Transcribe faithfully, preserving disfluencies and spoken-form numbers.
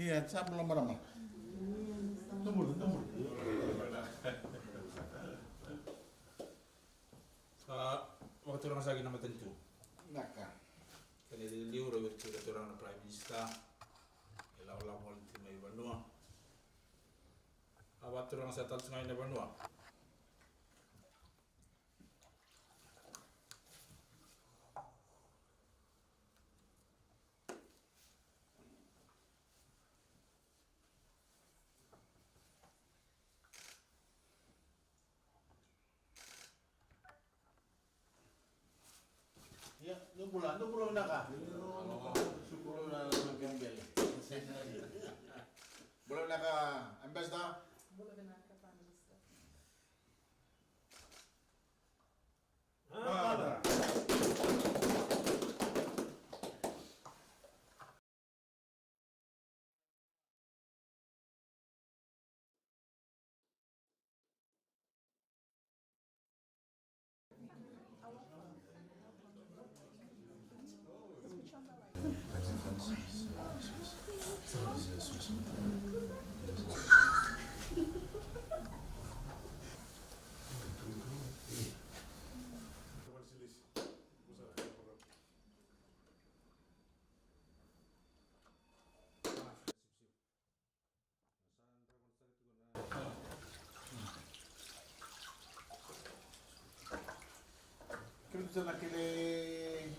Ia, sa bula marama. Sa vakaturaga saka na matanitu. Naka. Kena iliuliu, rai vata kei na turaga na Prime Minister. E lavalava voli tu mai vanua. A vakaturaga sa tale tu ga i na vanua. Ia, ni bula, ni bula vinaka. Bula vinaka, Ambassador. Bula vinaka, Prime Minister. Kemuni sa na kilai.